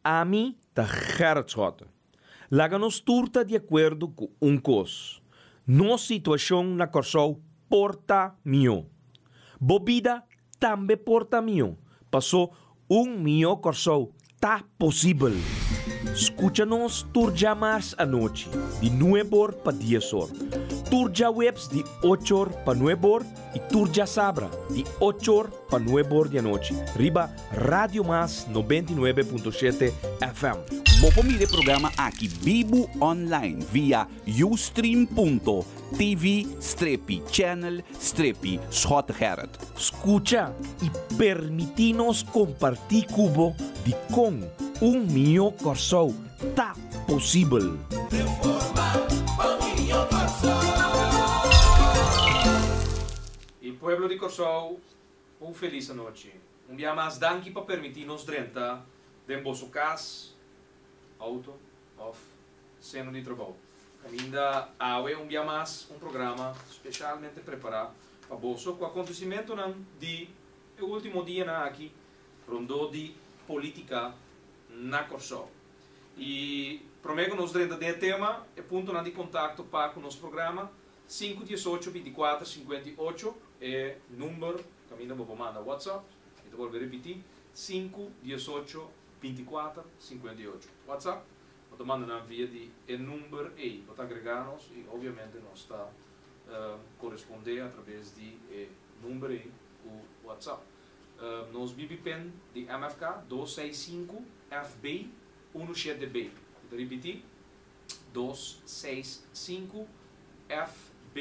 Ami ta Gerrit Schotte. Laga nos tur ta di akuerdo ku un kos, nos situashon na Kòrsou por ta mihó. Bo bida tambe por ta mihó, pasó un mihó Kòrsou ta posibel. Skucha nos tur djamars anochi di nueb'or pa dies'or, tur djaweps di och'or pa nueb'or i tur djasabra di och'or pa nueb'or di anochi riba Radio Mas 99.7 FM. Bo por mira e programa aki bibu online via ustream.tv strepi channel strepi Schottegerrit. Skucha i permití nos kompartí ku bo dikon un mihó Kòrsou ta posibel. E pueblo di Kòrsou, un felis anochi. Un bia mas danki pa permití nos drenta den boso kas, outo òf seno di trabou. Kaminda awe un bia mas un programa speshalmente prepará pa boso ku akontesimentonan di e último dianan aki rondó di polítika na Kòrsou. I promé ku nos drenta den e tema, e puntonan di kontakto pa ku nos programa, Sinku diesocho bintikuater sinkuenta i ocho e number kaminda bo por manda WhatsApp. Mi ta bolbe ripití, 5 18 24 58. WhatsApp, bo ta manda nan via di e number ei. Bo ta agregá nos i obviamente nos ta korespondé atraves di e number ei ku WhatsApp. Nos BB pin di MFK 265 FB 17B. Mi ta ripití, 265 FB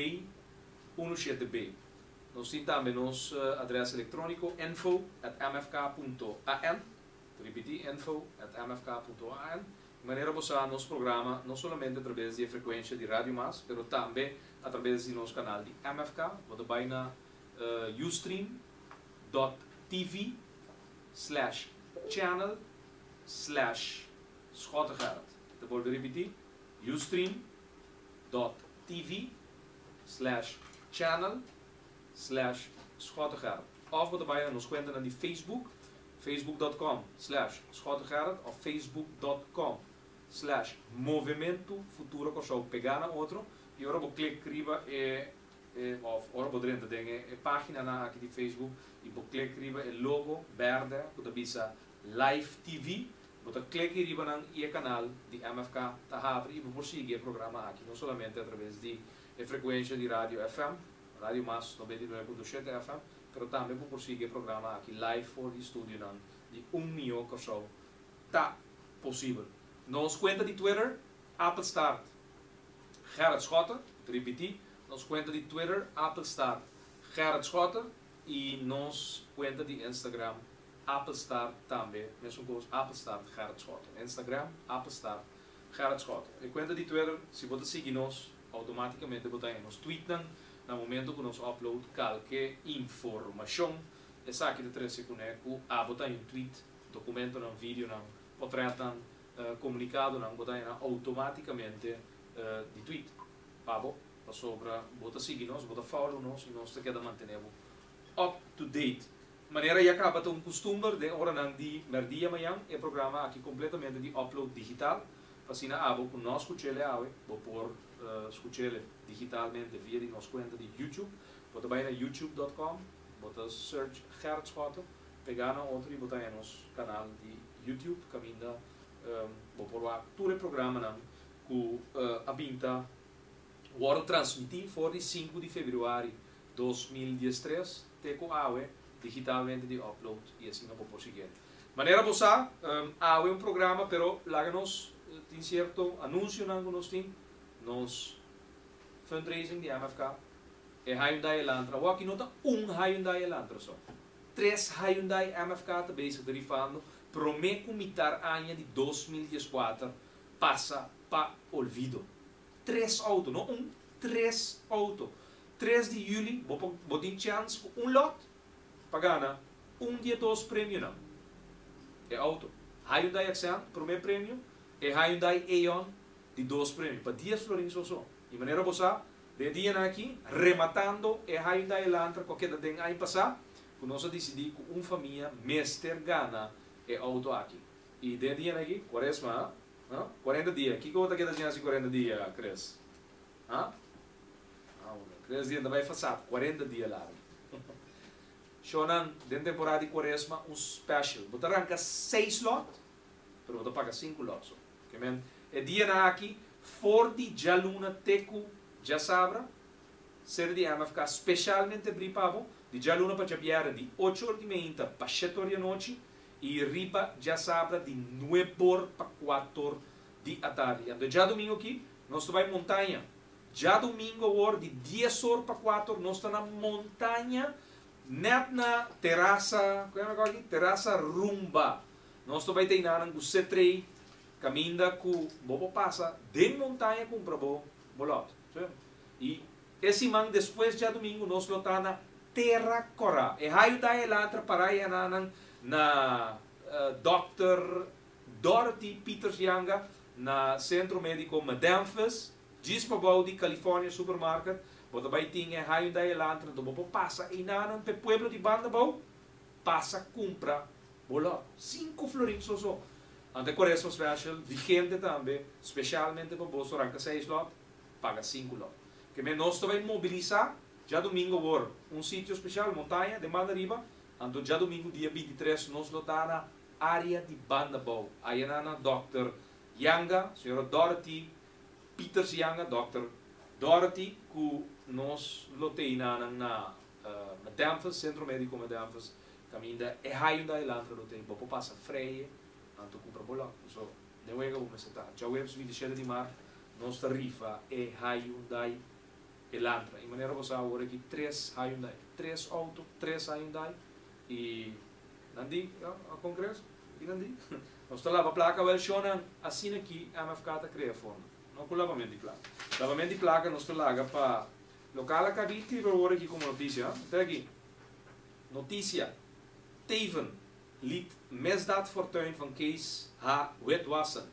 17B. Nos tin tambe nos adrès elektróniko info@mfk.an. Ripití, info@mfk.an. Manera bo sa, nos programa no solamente atraves di e frekuensia di Radio Mas, pero tambe atraves di nos kanal di MFK. Bo ta bai na ustream.tv/channel/Schottegerrit. Ta bolbe ripití, ustream.tv/channel/Schottegerrit. Òf bo ta bai na nos kuentanan di Facebook, facebook.com/Schottegerrit òf facebook.com/Movementu Futuro Kòrsou pegá na otro i ora bo klek riba e òf ora bo drenta den e páginanan aki di Facebook i bo klek riba e logo bèrdè ku ta bisa Live TV, bo ta klek riba nan i e kanal di MFK ta habri i bo por sigui e programa aki no solamente atraves di e frekuensia di radio FM, Radio Mas 99.7 FM, pero tambe bo por sigui e programa aki live for di studionan di Un Mihó Kòrsou ta posibel. Nos kuenta di Twitter, @Gerritschotte, ripití, nos kuenta di Twitter, @Gerritschotte i nos kuenta di Instagram, @ tambe, mesun kos, @Gerritschotte. Instagram, @Gerritschotte. E kuenta di Twitter, si bo sigui nos, outomátikamente bo ta haña nos tweetnan na momento ku nos upload kualke informashon. Esaki ta trese kuné ku abo ta un tweet, dokumentonan, videonan, portretnan, komunikadonan, bo ta haña outomátikamente di tweet. Pabo, pasobra bo ta sigui nos, bo ta follow nos i nos ta keda mantené up to date. Manera ya kaba ta un kustumber den oranan di mèrdia mañan, e programa aki kompletamente di upload digital. Asina abo ku no a skuch'é awe, bo por skuch'é digitalmente via di nos kuenta di YouTube. Bo ta bai na youtube.com, bo ta search Gerrit Schotte, pega na otro i bo ta nos kanal di YouTube, kaminda bo por wak tur e programanan ku a bin ta wòrdu transmití for di 5 di febrüari 2013 te ku awe digitalmente di upload i asina bo por sigui. Manera bo sa, awe un programa, pero laga nos tin sierto anunsionan ku nos tin, nos fundraising di MFK, e Hyundai Elantra. Awor no ta un Hyundai Elantra so. Tres Hyundai MFK ta bezig ta rifando promé ku mitar aña di 2014 pasa pa olvido. Tres outo, no un, tres outo. 3 di yüli, bo tin chèns ku un lòt pa gana un di e dos premionan. E outo. Hyundai Accent, promé premio, e Hyundai Eon di dos premio, pa 10 florin so so. I manera bo sa, e dianan aki, rematando e Hyundai Elantra ku a keda den aña pasá, ku nos a disidí ku un famia mester gana e outo aki. I den dianan aki, Kuaresma, ha? Ha? 40 dia. Kiko bo ta keda haciendo hasi 40 dia, Chris? Ha? Ah, Chris di ta bai fasad 40 dia largo. Shownan, den temporada di Kuaresma un special. Bo ta ranka 6 lot, pero bo ta paga 5 lot so. Ke men, e dianan aki, for di djaluna te ku djasabra, sede di MFK specialmente bri pa bo, di djaluna pa djabièrnè di 8 or di meinta pa 7 or di anochi, I riba djasabra di nuebor pa kuator di atardi. Anto djadumingu aki nos ta bai montaña. Djadumingu awor di dies or pa kuator nos ta na montaña nèt na terasa, ku yama kòk aki? Terasa Rumba. Nos ta bai ta inanan ku setrei kaminda ku bo por pasa den montaña kumpra bo bolòt. I e siman despues djadumingu nos lo ta na Tera Kòrá. E hayu ta e latra pará e ananan na Dòkter Dorothy Pieters Janga na Sentro Médiko Medenfis, djis pabou di California Supermarket. Bo ta bai tin e hayu da e latra, anto bo por pasa einanan p'e pueblo di banda bou, pasa kumpra bo lòt. Sinku florin so so. Anto e Kuaresma Special vigente tambe, spesialmente pa boso ranka seis lòt, paga sinku lòt. Ke men nos ta bai mobilisá djadumingu awor un sitio spesial, montaña, den banda riba, anto djadumingu dia 23 nos lo ta na área di Banda Bou. Ayanan na dòkter Yanga, señora Dorothy Pieters Yanga, dòkter Dorothy, ku nos lo tei nanan na Medemphis, Sentro Médiko Medemphis, kaminda e Hyundai Elantra lo tei. Bo por pasa freie anto kumpra bo lòt. So, den wega bo mester ta. Djaweps 27 di mart nos ta rifa e Hyundai Elantra. I manera bo sa awor aki tres Hyundai, tres outo, tres Hyundai i nan di, ya, a kongres, ki nan di? Nos ta laba plaka wel shownan asina ki MFK ta krea fondo. No ku labament di plaka. Labament di plaka nos ta laga pa lokal a kabi skirbi awor aki komo notisia, ha? Ta aki. Notisia, Teven liet misdaadfortuin van Kees H. Witwassen.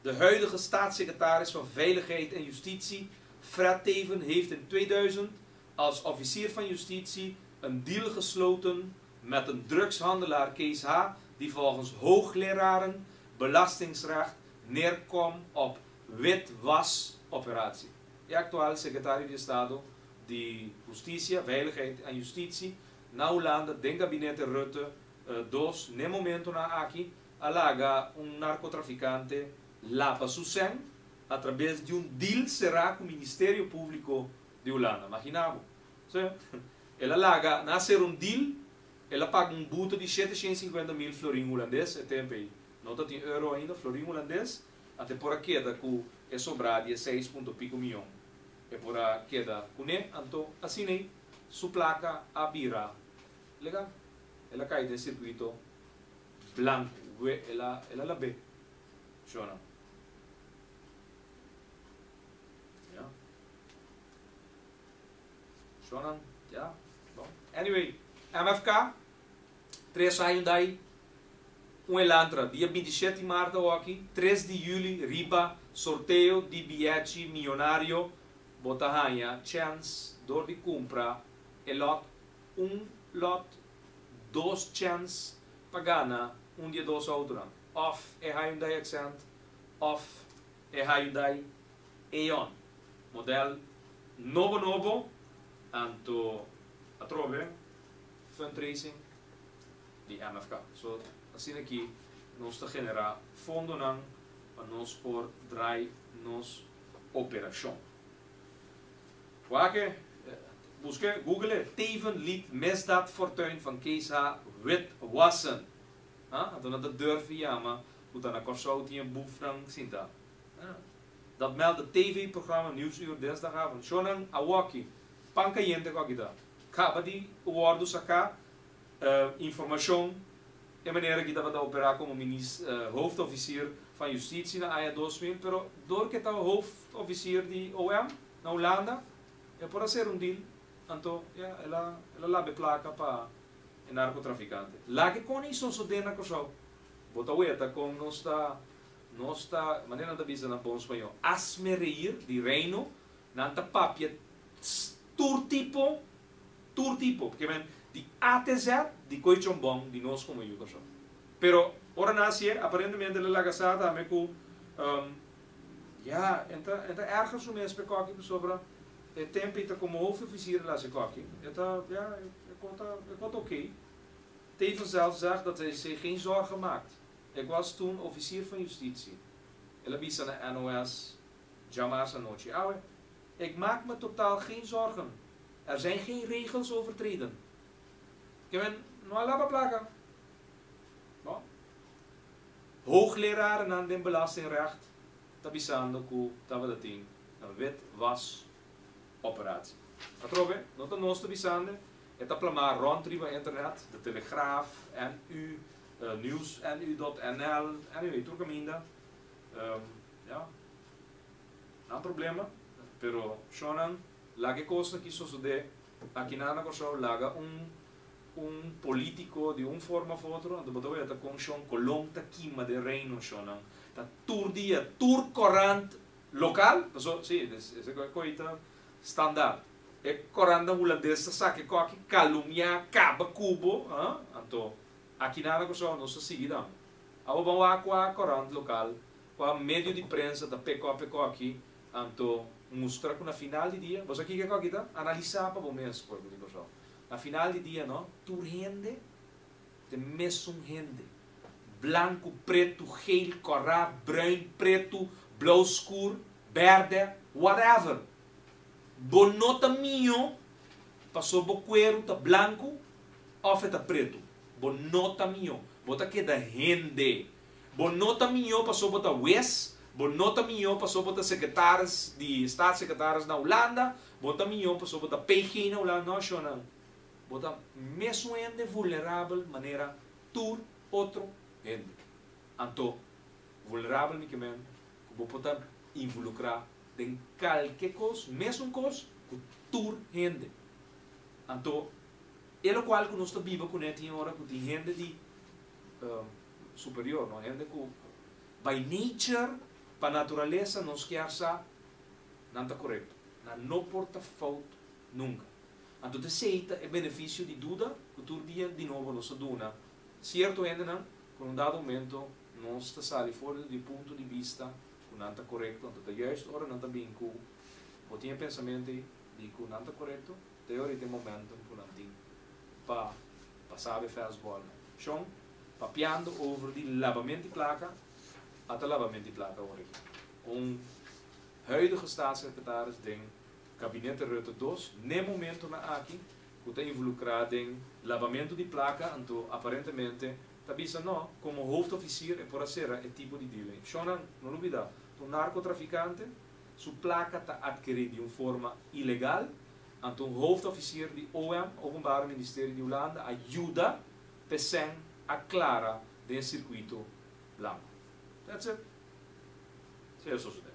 De huidige staatssecretaris van Veiligheid en Justitie, Fred Teven, heeft in 2000 als officier van justitie een deal gesloten met een drugshandelaar Kees H. die volgens hoogleraren belastingsrecht neerkom op witwasoperatie. E aktual sekretario di Estado di Hustisia, Veiligheid en Justitie na Hulanda den gabinete Rutte dos n'e momentonan aki a laga un narkotrafikante laba su sèn atrabes di un deal será ku Ministerio Públiko di Hulanda. Magina bo. So, el a laga, nan a sera un deal, el a paga un buto di 750 mil florin hulandes, e tempu ei no ta tin euro ainda, florin hulandes, anto e por a keda ku e sobrá di e seis punto piko mion. E por a keda kuné, anto asina ei su plaka a bira legal. El a kai den sirkuito blanku, we el a el a lab'é. Shona. Ya. Shona, ya. Bon. Anyway, MFK, tres Hyundai, un Elantra, dia 27 di maart awoki, 3 di juli riba sorteo di biyechi miyonario bo ta haña chèns dor di kumpra e lòt un lòt dos chèns pa gana un di e dos outonan, òf e Hyundai Accent òf e Hyundai Eon, modèl nobo nobo, anto atrobe fundraising di MFK. So asina aki nos ta generá fondonan pa nos por drai nos operashon. Wak e, busk'e, google e, Teven liet misdaadfortuin van Kees H. Witwassen. Ha, anto nan ta durf yama ku ta na Kòrsou tin e bufnan sinta. Ha, dat meldt het TV-programma Nieuwsuur dinsdagavond. Shownan awoki, pan kayente ku aki ta. Kaba di wòrdu saká informashon e manera ki tabata operá komo minis hoofdofficier van justitie na aña 2000, pero dor ku e ta hoofdofficier di OM na Hulanda, e por a ser un deal, anto ya el a el a laba e plaka pa e narkotrafikante. Lage kon ei sosodé na Kòrsou. Bo ta weta kon nos ta nos ta, manera nan ta bisa na bon spañó, hazme reír di Reino, nan ta papia tur tipo tur tipo, ke men di A te Z di koi chonbon di nos komo yu Kòrsou. Pero. Ora nan hasié, aparentemente el a laga sa tambe ku, ya, e ta e ta erger su mes p'e kòki pasobra e tempu ei ta komo hoofdofficier el a hasi kòki. E ta, ya, e kos ta e kos ta oké. Teeven zelf zegt dat hij zich geen zorgen maakt. Ik was toen officier van justitie. El a bisa na NOS djamars anochi. Awe, ik maak me totaal geen zorgen. Er zijn geen regels overtreden. Ke men no a laba plaka. Bo. Hooglerarennan den belastingrecht ta bisando ku tabata tin een witwas operatie. Atrobe, no ta nos ta bisande, e ta plamá rònt riba internet, De Telegraaf, NU, Nieuws, NU.nl, anyway, tur kaminda. Ya, nan problema, pero shonnan laga e kosnan ki sosodé akinan na Kòrsou, laga un un politico di un forma of otro, anto bo ta weta con shon Colón ta kima den reino shonnan ta tur dia tur corant local, paso si ese coy ta standaard, e corantnan hulandes ta saka e koki calumnia caba cu bo, ha, anto aki nan na Kòrsou nos ta sigui tambe. Abo ban wak cua corant local, cua medio di prensa ta pekò pekò aki, anto mustra cu na final di dia, bo sa kiko e koki ta? Analisa pa bo mes pueblo di Kòrsou. Na final di dia no, tur hende ta e mesun hende. Blanku, pretu, geel, kòrá, bruin, pretu, blou skur, bèrdè, whatever. Bo no ta mihó paso bo kueru ta blanku òf e ta pretu. Bo no ta mihó. Bo ta keda hende. Bo no ta mihó paso bo ta wes, bo no ta mihó paso bo ta sekretaris di staatssecretaris na Hulanda, Bo ta mihó pasobra bo ta PG na Hulanda, no shonnan. Bo ta mesun hende vulnerabel manera tur otro hende. Anto, vulnerabel mi ke men ku bo por ta involukrá den kalke kos, mesun kos ku tur hende. Anto, e lokual ku nos ta biba kuné tin ora ku tin hende di superior, no, hende ku by nature, pa naturalesa nos kier sa Nan ta korekto. Nan no por ta fout nunka. Anto ta esei ta e benefisio di duda ku tur dia di nobo nos ta duna sierto hendenan ku na un dado momento nos ta sali for di punto di bista ku nan ta korekto. Anto ta juist ora nan ta bin ku bo tin e pensamentu ei di ku nan ta korekto, ta e ora ei ta e momentum ku nan tin pa pasa be fastball nan. Shon, papiando over di labament di plaka, a ta labament di plaka ora aki. Un. Huidige staatssecretaris den Gabinete Rutte dos n'e momentonan aki cu ta involucra den labamento di placa anto aparentemente ta bisa no, como hoofdofficier e por a cera e tipo di dealing. Shonnan, no lubida, ta un narcotraficante, su placa ta adkeri di un forma ilegal, anto un hoofdofficier di OM, Openbare Ministerie di Hulanda, a yuda p'esèn a clara den e circuito blanco. That's it. Sea sosodé.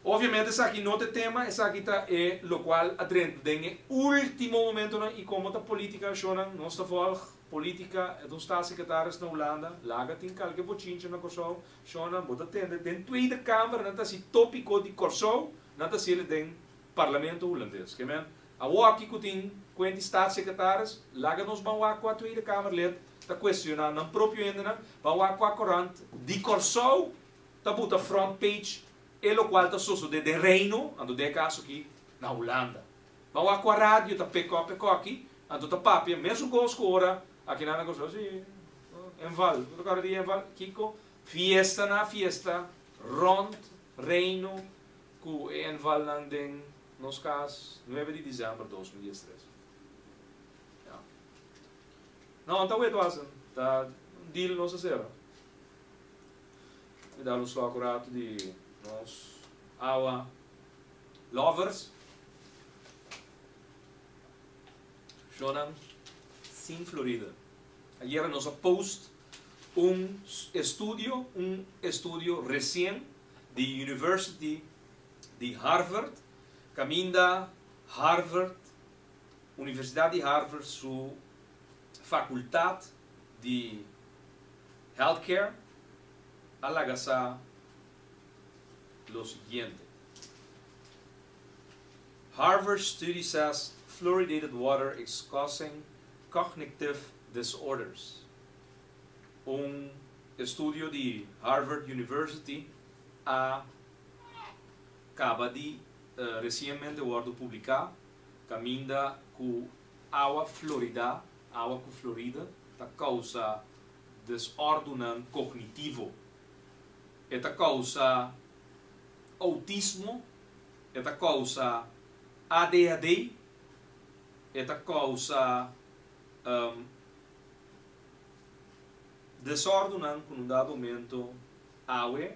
Obviamente esaki no ta e tema, esaki ta e locual a drenta den e ultimo momentonan y como ta politica shownan, nos ta volg politica, e ta un staatssecretaris na Hulanda, laga tin kalke bochincha na Corsou, shownan, bo ta tende den Tweede Kamer nan ta haci topico di Corsou, nan ta haciele den Parlamento Hulandes. Ke men, awoki cu tin cuenti staatssecretaris, laga nos ban wak cua Tweede Kamerlid ta cuestiona nan propio hendenan, ban wak cua corant di Corsou ta buta front page e locual ta sosode den Reino, anto den e caso aki na Hulanda. Ban wak cua radio ta pek op e coki, anto ta papia mesun cos cu ora aki nan na Corsou, si, Enval, bo ta corda di Enval? Kico? Fiesta na fiesta rond Reino Ku e envalnan den nos kas nuebe di december 2013. Ya. No, ta wet wasen. Ta un deal nos a sera. Mi dal un slok un ratu di nos awa lovers. Shownan sin Florida. Ayera nos a post un estudio, un estudio recien di University di Harvard, kaminda Harvard, Universidat di Harvard su fakultat di Healthcare a laga sa lo siguiente, Harvard study says fluoridated water is causing cognitive disorders. Un estudio di Harvard University a kaba di resienmente wòrdu publiká kaminda ku awa floridá, awa ku florida, ta kousa desòrdunan kognitivo. E ta kousa outismo, e ta kousa ADHD, e ta kousa Desòrdunan ku no dado momento awe,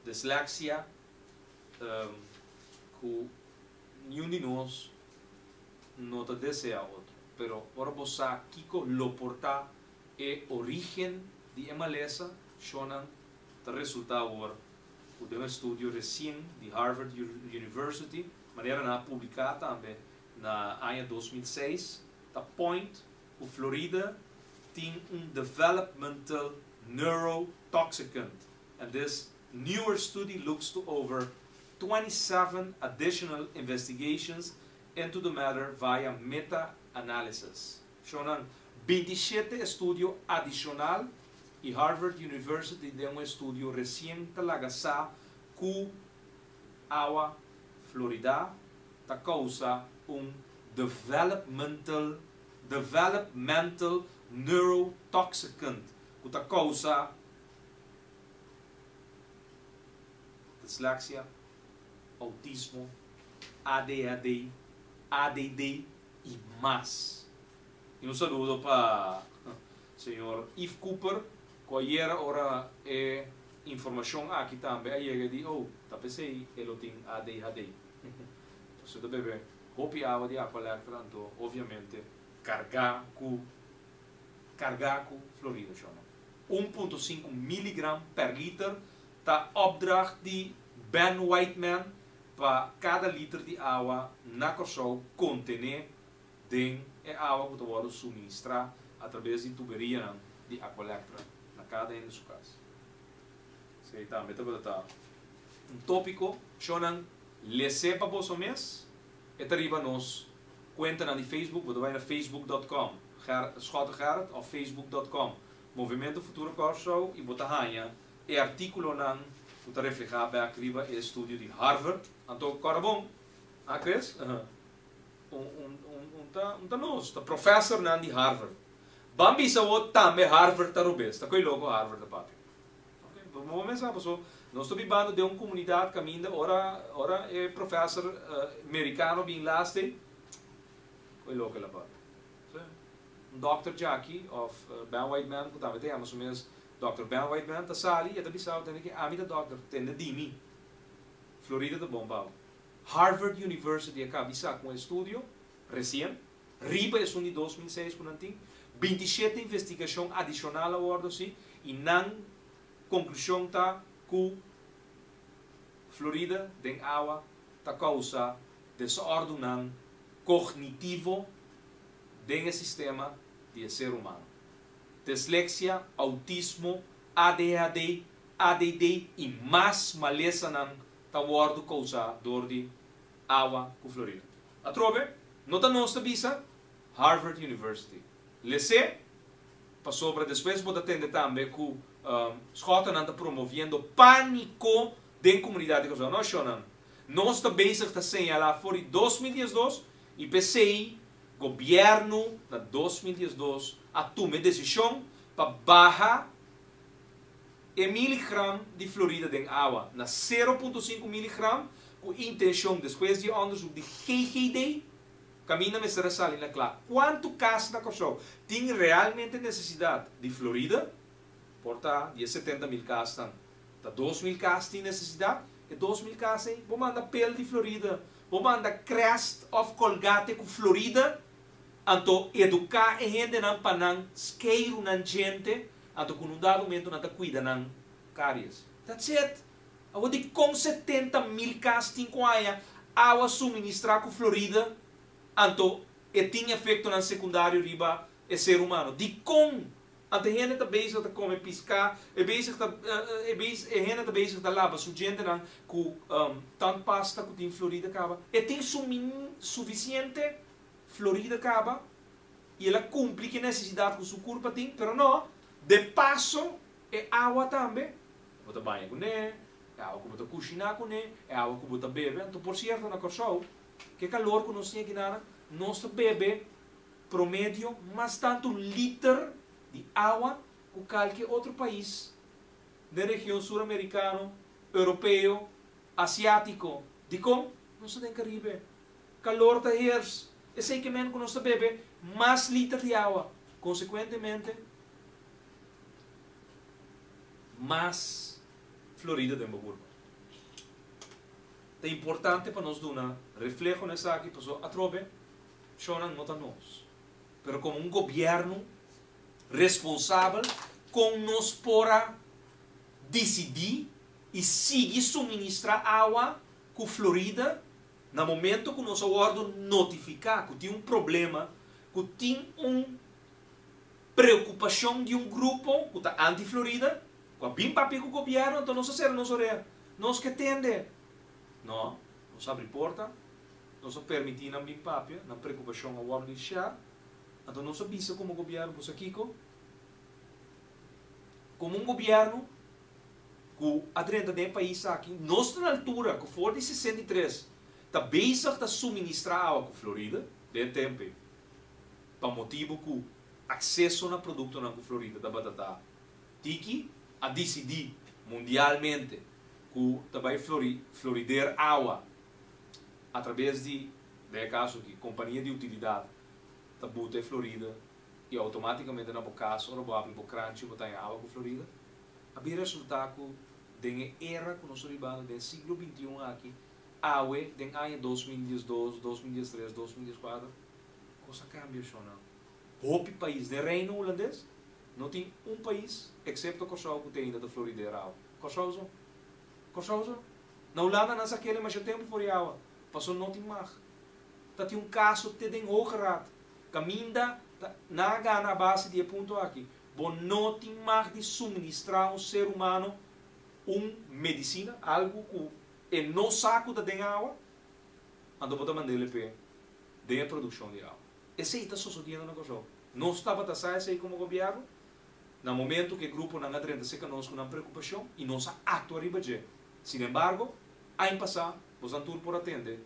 dislexia, ku niun di nos no ta desea otro. Pero ora bo sa kiko lo por ta e origen di e malesa, shonnan ta resulta awor ku den un estudio resien di Harvard University, manera nan a publiká tambe na aña 2006, ta point ku Florida tin un developmental neurotoxicant and this newer study looks to over 27 additional investigations into the matter via meta-analysis. Shownan 27 estudio adishonal i Harvard University den un estudio resien ta laga sa ku awa Florida ta kousa un developmental developmental neurotoxicant ku ta kousa dislexia, outismo, ADHD, ADD i mas. I un saludo pa señor Yves Cooper ku ayera ora e informashon aki tambe a yega di oh ta p'esei e lo tin ADHD. Pasobra ta bebe hopi awa di Aqualectra anto obviamente kargá ku kargá ku Florida shona. 1.5 miligram per liter ta opdracht di Ben Whiteman pa kada liter di awa na Kòrsou kontené den e awa ku ta wòrdu suministrá atrabes di tuberianan di Aqualectra na kada hende su kas. Esei tambe tabata ta un tópiko. Shonnan, les'é pa boso mes. E ta riba nos kuentanan di Facebook. Bo ta bai na facebook dòt kòm Schotte Gerrit òf facebook dòt kòm Movimento Futuro Kòrsou i bo ta haña e artíkulonan ku ta reflehá bèk riba e estudio di Harvard. Anto kòrda bon, a Chris? Un un un un ta un ta nos, ta profesornan di Harvard. Ban bisa awor tambe Harvard ta robes. Ta koe loko Harvard ta papia. Ok, bo bo mester sa paso nos ta bibando den un komunidat kaminda ora ora e profesor merikano bin laste, koe loko el a papia. Sí. Un dòkter djaki òf Ben Whiteman ku tambe ta yama su mes dòkter Ben Whiteman ta sali i e ta bisa bo tende ke ami ta dòkter, tende di mi. Florida ta bon pa bo. Harvard University a kaba di saka un estudio resien riba esun di 2006 ku nan tin. 27 investigashon adishonal a wòrdu hasi i nan konklushon ta ku Florida den awa ta kousa desòrdunan kognitivo den e sistema di e ser humano. Disleksia, outismo, ADHD, ADD i mas malesanan ta wòrdu kousá dor di awa ku Florida. Atrobe, no ta nos ta bisa, Harvard University. Les'é, pasobra despues bo ta tende tambe ku skòtanan ta promoviendo pániko den komunidat di Kòrsou. No, shonnan. Nos ta bezig ta señalá for di 2012 i p'esei gobièrnu na 2012 a tuma e desishon pa baha e miligram di Florida den awa na 0.5 miligram ku intenshon despues di e òndersuk di GGD kaminda mester a sali na kla kuantu kas na Kòrsou tin realmente nesesidat di Florida, por ta di e 70.000 kasnan ta 2.000 kas tin nesesidat, e 2.000 kas ei bo manda pel di Florida, bo manda Crest òf Colgate ku Florida, anto eduká e hendenan pa nan skeiru nan djente. Anto ku un dado momento nan ta kuida nan karies. That's it! Awor dikon 70.000 kas tin ku haña awa suministrá ku Florida anto e tin efektonan sekundario riba e ser humano? Dikon? Anto e hende ta bezig ta kome piská, e bezig ta e e hende ta bezig ta laba su djentenan ku tandpasta ku tin Florida kaba. E tin sufisiente Florida kaba? I el a kumpli ku e nesesidat ku su kurpa tin, pero no. De paso, e awa tambe, bo ta baña kuné, e awa ku bo ta kushiná kuné, e awa ku bo ta bebe. Anto por sierto na Kòrsou, ku e kalor ku nos tin akinan, nos ta bebe promedio mas tantu liter di awa ku kalke otro pais den region suramerikano, europeo, asiátiko. Dikon? Nos ta den Karibe. Kalor ta heers. Esei ke men ku nos ta bebe mas liter di awa. Konsekuentemente, mas Florida den bo kurpa. Ta importante pa nos duna refleho na esaki pasobra atrobe shownan no ta nos. Pero komo un gobièrnu responsabel kon nos por a disidí i sigui suministrá awa ku Florida na momento ku nos a wòrdu notifiká ku tin un problema, ku tin un preokupashon di un grupo ku ta anti-Florida, ku a bin papia ku gobièrnu, anto nos a sera nos orea. Nos ke tende. No, nos a abri porta, nos a permití nan bin papia, nan preokupashon a wòrdu di share, anto nos a bisa komo gobièrnu, bo sa kiko? Komo un gobièrnu ku a drenta den e pais aki, nos ta na altura ku for di 63 ta bezig ta suministrá awa ku Florida den e tempu ei, pa motibu ku akseso na produktonan ku Florida tabata ta tiki, a disidí mundialmente ku ta bai florider awa atrabes di, den e kaso aki, kompania di utilidat ta buta e Florida i outomátikamente na bo kas ora bo abri bo kranchi bo ta haña awa ku Florida. A bin resultá ku den e era ku nos ta bibando den siglo 21 aki, awe den aña 2012, 2013, 2014, kos a kambia shonnan. Hopi pais den Reino Hulandes no tin un pais eksepto Kòrsou ku te ainda ta florider awa. Kòrsou so. Kòrsou so. Na Hulanda nan sa kere masha tempu for di awa, paso no tin mag. Ta tin un kaso te den Hoge Raad kaminda ta nan a gana a base di e punto aki. Bo no tin mag di suministrá un ser humano un medisina, algu ku e no sa ku ta den awa, anto bo ta mand'el p'e den e produkshon di awa. Esei ta sosodiendo na Kòrsou. Nos tabata sa esei komo gobièrnu na momentu ku e gruponan a drenta serka nos ku nan preokupashon i nos a aktua riba dje. Sinembargo, aña pasá bosan tur por a tende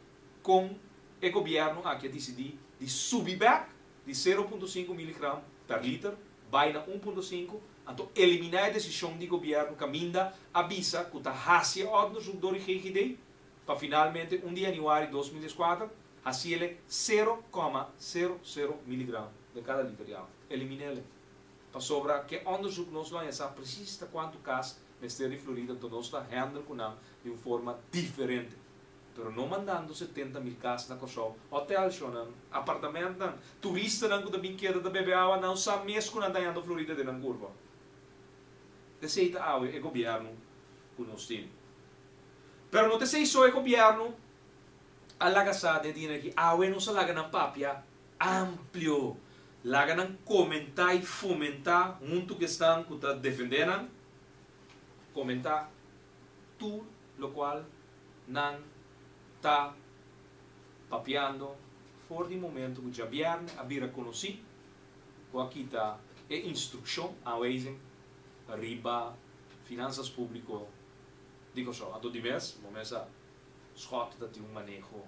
kon e gobièrnu aki a disidí di subi bèk di 0,5 miligram per liter bai na 1,5, anto eliminá e desishon di gobièrnu kaminda a bisa ku ta hasi e onderzoek dor di GGD pa finalmente 1 di yanüari 2014 hasiele 0,00 miligram den kada liter di awa. Elimin'ele. Pasobra ku e onderzoek nos lo haña sa presis ta kuantu kas mester di Florida, anto nos ta handle ku nan di un forma diferente. Pero no mandando 70.000 kas na Kòrsou, hotèl shownan, apartamentnan, turistanan ku ta bin keda ta bebe awa, nan sa mes ku nan ta hañando Florida den nan kurpa. Esei ta awe e gobièrnu ku nos tin. Pero no ta esei so e gobièrnu a laga sa den dia aki. Awe nos a laga nan papia amplio, laga nan komentá i fomentá huntu ku esnan ku ta defendé nan, komentá tur lokual nan ta papiando for di momento ku djabièrnè a bira konosí ku a kita e instrukshon, aanwijzing, riba finansas públiko di Kòrsou. Anto di mes, bo mes a Schotte ta tin un maneho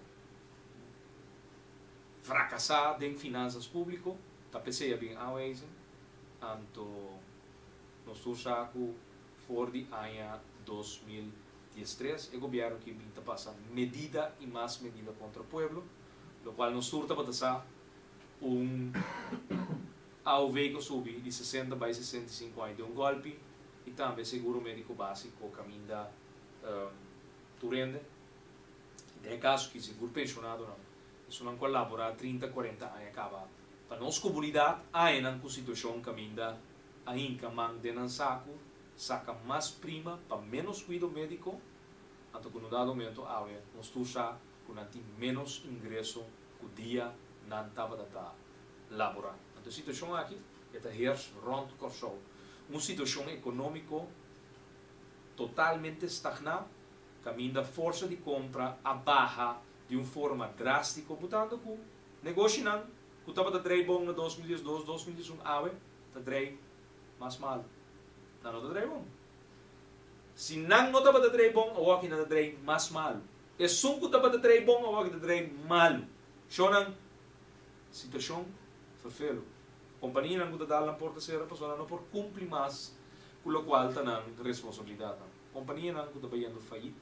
frakasá den finansas públiko, ta p'esei a bin aanwijzing. Anto nos tur sa ku for di aña 2013 e gobièrnu ki bin ta pasa medida i mas medida kontra pueblo, lokual nos tur tabata sa un AOV ku subi di 60 bai 65 aña den un gòlpi i tambe seguro médiko básiko kaminda tur hende, den e kaso ki sigur penshonadonan, esunnan ku a laborá 30, 40 aña kaba pa nos komunidat, añanan ku situashon kaminda a hinka man den nan saku, saka mas prima pa ménos kuido médiko, anto ku no dado momento awe nos tur sa ku nan tin ménos ingreso ku dia nan tabata ta laborá. Anto e situashon aki e ta heers rònt Kòrsou. Un situashon ekonómiko totalmente stagná, kaminda forsa di kompra a baha di un forma drástiko, butando ku negoshinan ku tabata drei bon na 2012, 2011 awe ta drei. Mas malu. Nan no ta drei bon. Si nan no tabata drei bon, awor aki nan ta drei mas malu. Esun ku tabata drei bon, awor aki ta drei malu. Shownan, situashon ferfelu. Kompanianan ku ta dal nan porta sera pasobra nan no por kumpli mas ku lokual ta nan responsabilidatnan. Kompanianan ku ta bayendo fayit.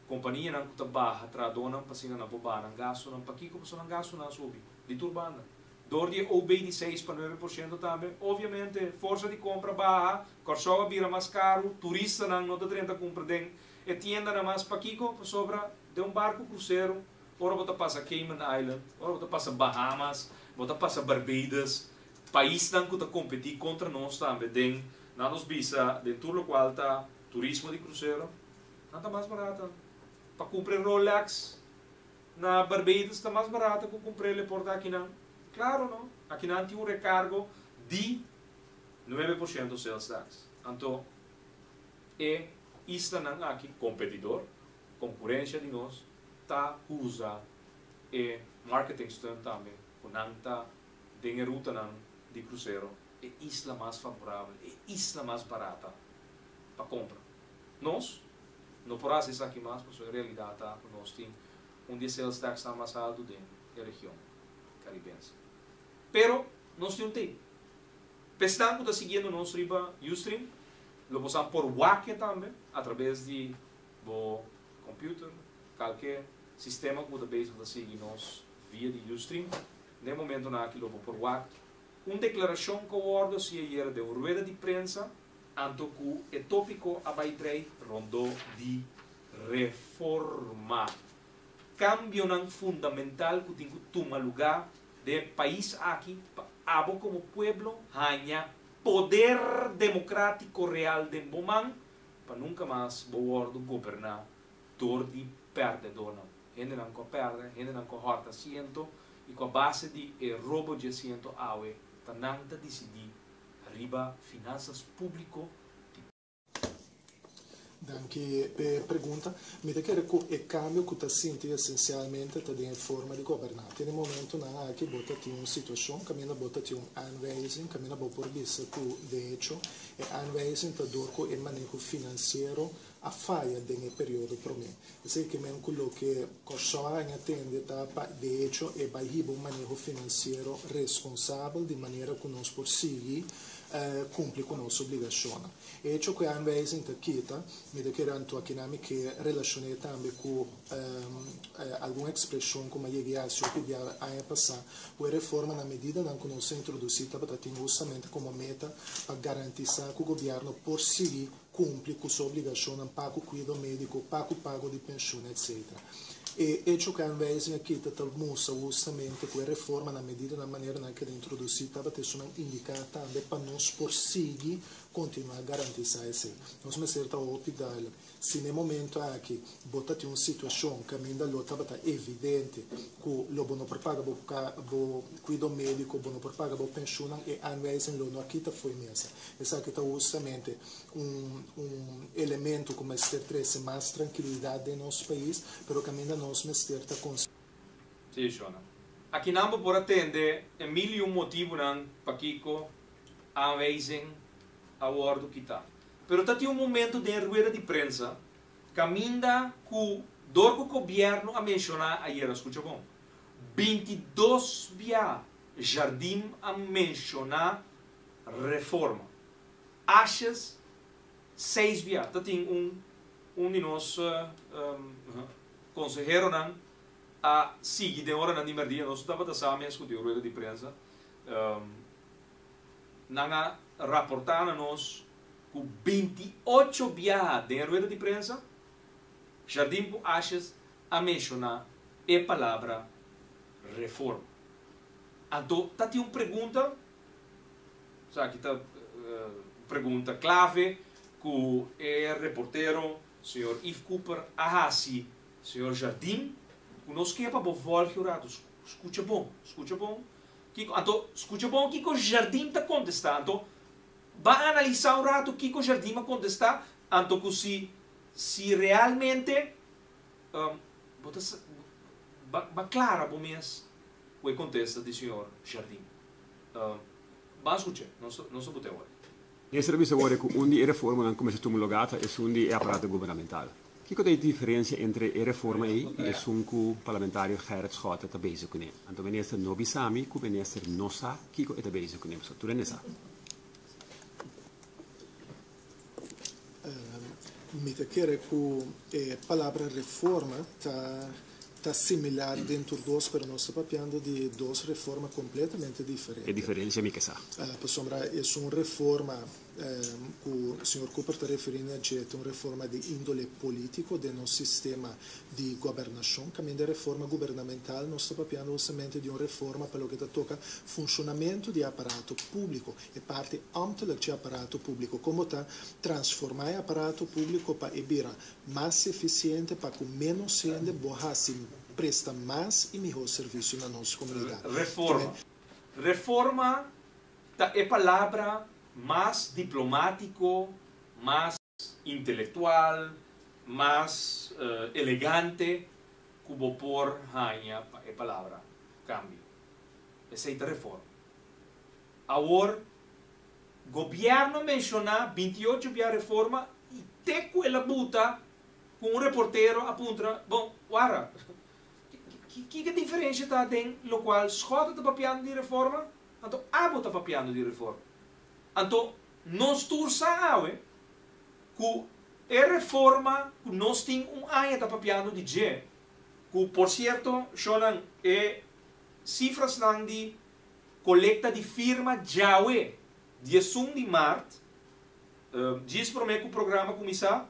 Kompanianan ku ta baha trahadónan pa asina nan por baha nan gastunan. Pakiko? Pasobra nan gastunan a subi di tur banda. Dor di e OB di seis pa 9% tambe, obviamente forsa di kompra baha, Kòrsou a bira mas karu, turistanan no ta drenta kumpra den e tiendanan mas. Pakiko? Pasobra den un barku krusero, ora bo ta pasa Cayman Island, ora bo ta pasa Bahamas, bo ta pasa Barbados, paisnan ku ta kompetí kontra nos tambe den, nan nos bisa, den tur lokual ta turismo di krusero, nan ta mas barata. Pa kumpra e Rolex Na Barbados ta mas barato ku kumpr'el e por ta akinan? Klaro no. Akinan tin un rekargo di 9% sales tax. Anto e islanan aki, kompetidor, konkurensha di nos, ta usa e marketing stunt tambe ku nan ta den e rutanan di krusero e isla mas favorabel, e isla mas barata pa kompra. Nos no por hasi esaki mas pasobra e realidat ta ku nos tin un di e sales taxnan mas haltu den e region karibense. Pero nos tin un tei. Pa esnan ku ta siguiendo nos riba Ustream lo bo sa por wak e tambe atrabes di bo computer, kalke sistema ku bo ta bezig ta sigui nos via di Ustream. Den e momentonan aki lo bo por wak un deklarashon ku a wòrdu hasi ayera den un rueda di prensa. Anto ku e tópiko a bai drei rondó di reforma. Kambionan fundamental ku tin ku tuma lugá den e pais aki pa abo komo pueblo haña poder demokrátiko real den bo man pa nunka mas bo wòrdu goberná dor di pèrdedónan, hendenan ku a pèrdè, hendenan ku a hòrta asiento i ku a base di e robo dje asiento awe ta nan ta disidí riba finansas públiko di. Danki p'e pregunta. Mi ta kere ku e kambio ku ta sinti esensialmente ta den e forma di goberná. Tin e momentunan aki bo ta tin un situashon kaminda bo ta tin un aanwijzing kaminda bo por bisa ku de echo e aanwijzing ta dor ku e maneho finansiero a faya den e periodo promé. Esei ke men ku loke Kòrsou a haña tende ta pa de echo e bai hiba un maneho finansiero responsabel di manera ku nos por sigui kumpli ku nos obligashonnan. E echo ku e aanwijzing ta kita, mi ta kere anto akinan mi ke relashoné tambe ku algun ekspreshon ku mi a yega e hasi hopi bia aña pasá ku e reforma na medidanan ku nos a introdusí tabata tin hustamente komo meta pa garantisá ku gobièrnu por sigui kumpli ku su obligashonnan pa ku kuido médiko, pa ku pago di penshun, etc. E echo ku e aanwijzing a kita ta mustra hustamente ku e reforma na medida na manera nan keda introdusí tabata esunnan indiká tambe pa nos por sigui kontinuá garantisá esei. Nos mester ta hopi duidelijk. Si na e momento aki bo ta tin un situashon kaminda lo tabata evidente ku lo bo no por paga bo bo kuido médiko, bo no por paga bo penshunnan, e aanwijzing lo no a kita fo'i mesa. Esaki ta hustamente un un elemento ku mester trese mas trankilidat den nos pais, pero kaminda nos mester ta konsi. Sí, Shona. Akinan bo por a tende e mil i un motibunan pakiko aanwijzing a wòrdu kitá. Pero ta tin un momento den e rueda di prensa kaminda ku dor ku gobièrnu a menshoná ayera, skucha bon, 22 bia Jardim a menshoná reforma. Ashes seis bia ta tin un un di nos konseheronan a sigui den oranan di merdia, nos tabata sa mes ku tin un rueda di prensa, nan a raporta na nos ku 28 biaha den e rueda di prensa Jardim ku Ashes a menshoná e palabra reforma. Anto ta tin un pregunta. Esaki ta un pregunta clave cu e reportero señor Yves Cooper a haci señor Jardim, cu nos ke pa bo volge un rato. Scucha bon, scucha bon kico, anto scucha bon kico Jardim ta contesta, anto ba analisa un rato kico Jardim a contesta, anto cu si si realmente bo ta ba ba clara bo mes cu e contesta di señor Jardim. Ban skucha, nos ta bute awor. Minister a bisa worde ku un di e reformanan ku mester tuma lugá ta esun di e aparato gubernamental. Kiko ta e diferensia entre e reforma ei i esun ku parlamentario Gerrit Schotte ta bezig kuné? Anto minister no bisa mi ku minister no sa kiko e ta bezig kuné, pasobra tur hende sa. Mi ta kere ku e palabra reforma ta ta similar den tur dos, pero nos ta papiando di dos reforma completamente diferente. E diferencia mi ke sa. Pasobra esun reforma ku señor Cooper ta referí na dje ta un reforma di índole polítiko den nos sistema di gobernashon. Kaminda reforma gubernamental nos ta papiando hustamente di un reforma pa loke ta toka funshonamentu di e aparato públiko, e parti ámtelik dje aparato públiko, komo ta transformá e aparato públiko pa e bira mas efisiente pa ku ménos hende bo hasi presta mas i mihó servisio na nos komunidat. Reforma. Reforma ta e palabra mas diplomátiko, mas intelektual, mas elegante ku bo por haña pa e palabra kambio. Esei ta reforma. Awor, Gobièrnu menshoná 28 bia reforma i te ku el a buta ku un reportero a puntra, Bon, wara, kiko e diferensha ta den lokual Schotte ta papiando di reforma anto abo ta papiando di reforma? Anto nos tur sa awe ku e reforma ku nos tin un aña ta papiando di dje, ku por sierto shonnan e sifrasnan di Kolekta di firma djawe, 11 di mart, djis promé ku programa kuminsá,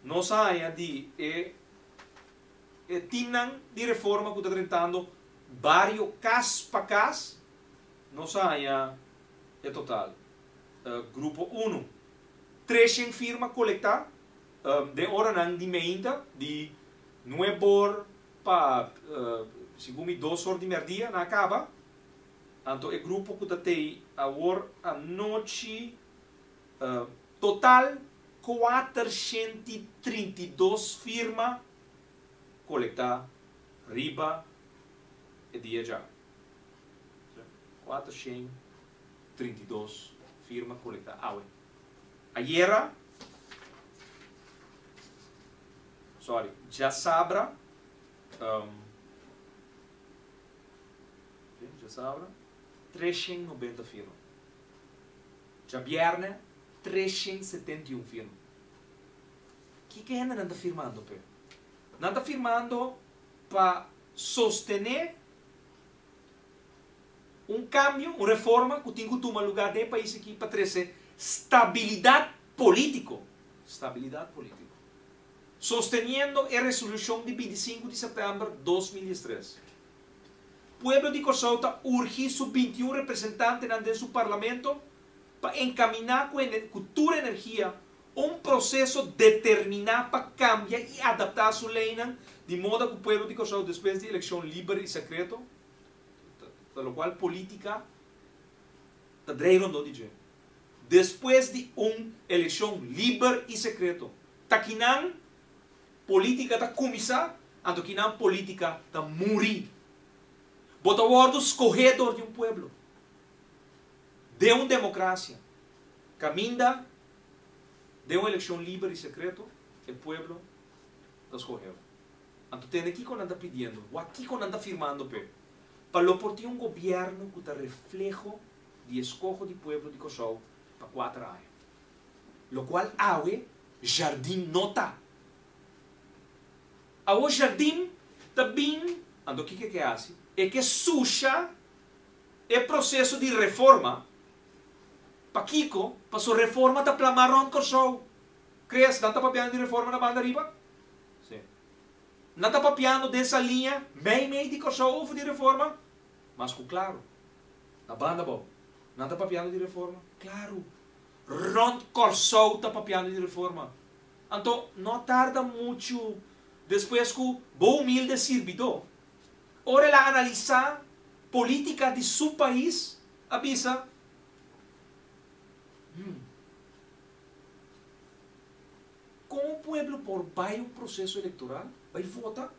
nos a haña di e e timnan di reforma ku ta drentando bario kas pa kas, nos a haña e total. Grupo unu, 300 firma kolektá den oranan di meinta di nuebor Pa segun mi dos or di merdia nan a kaba, anto e grupo ku ta tei awor anochi total 432 firma kolektá riba e dia dja. 432 firma kolektá awe. Ayera. Sorry, djasabra, ok, djasabra, 390 firma. Djabièrnè, 371 firma. Kiko e hendenan ta firmando p'e? Nan ta firmando pa sostené un kambio, un reforma ku tin ku tuma lugá den e pais aki pa trese stabilidat polítiko. Stabilidat polítiko. Sosteniendo e resolushon di 25 di sèptèmber 2013, pueblo di Kòrsou ta urgi su 21 representantenan den su parlamento pa enkaminá ku ku tur energia un proseso determiná pa kambia i adaptá su leinan di moda ku pueblo di Kòrsou despues di elekshon liber i sekreto, ta lokual polítika ta drei rondó di dje, despues di un elekshon liber i sekreto. Ta kinan politica ta cuminsa, anto kinan politica ta muri. Bo ta wordo scohe door di un pueblo. Den un democracia, caminda den un eleccion liber y secreto, e pueblo ta scohe bo. Anto tende kico nan ta pidiendo, wak kico nan ta firmando p'e, pa lo por tin un gobierno cu ta refleho di e scoho di pueblo di Corsou pa cuater aña. Lokual awe Jardim no ta. Awo Jardim ta bin, anto kiko e ke hasi? E ke susha e proseso di reforma. Pakiko? Paso reforma ta plama rònt Kòrsou. Chris, nan ta papiando di reforma na banda riba? Sí. Nan ta papiando den Saliña, mei mei di Kòrsou over di reforma? Mas ku klaru. Na banda abou, nan ta papiando di reforma? Klaru. Rond Kòrsou ta papiando di reforma. Anto no tarda muchu despues ku bo humilde sirbidó, ora el a analisá polítika di su pais, a bisa, Hmm, kon un pueblo por bai un proseso elektoral, bai vota,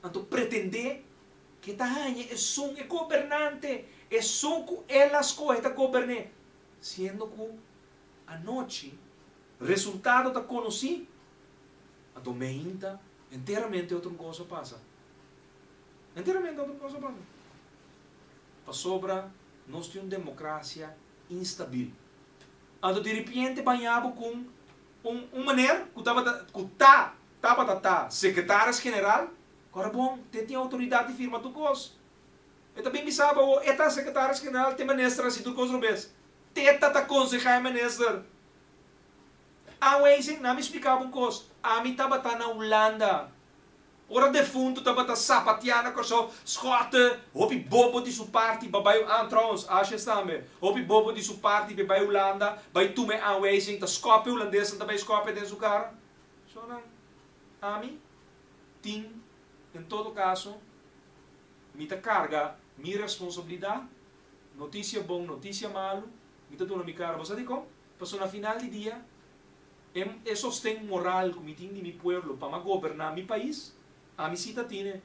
anto pretendé ku e ta haña esun, e gobernante, esun ku el a skohe ta gobern'é? Siendo ku Anochi, resultado ta konosí. Anto meinta, enteramente otro kos a pasa. Enteramente otro kos a pasa. Pasobra nos tin un demokrasia instabil. Anto diripiente baña bo ku un meneer ku tabata, ku ta, tabata ta sekretaris general, kòrda bon, te tin outoridat di firma tur kos. E ta bin bisa bo awor, e ta sekretaris general, te minister a hasi tur kos robes. Te ta ta konsehá e minister. Aanwijzing, na mi splika bo un kos, ami tabata na Hulanda. Ora defuntu tabata sapatiá na Kòrsou, Schotte, hopi bobo di su parti pa bai, ah, trouwens, Asjes tambe, hopi bobo di su parti pa bai Hulanda, bai tuma e aanwijzing, ta skòp e hulandesnan ta bai skòp e den su kara. Sonan, ami tin, en todo kaso, mi ta karga mi responsabilidat, notisia bon, notisia malu, mi ta duna mi kara. Bo sa dikon? Pasobra na final di dia, E e sosten moral ku mi tin di mi pueblo pa m'a goberná mi pais, ami sí ta tine.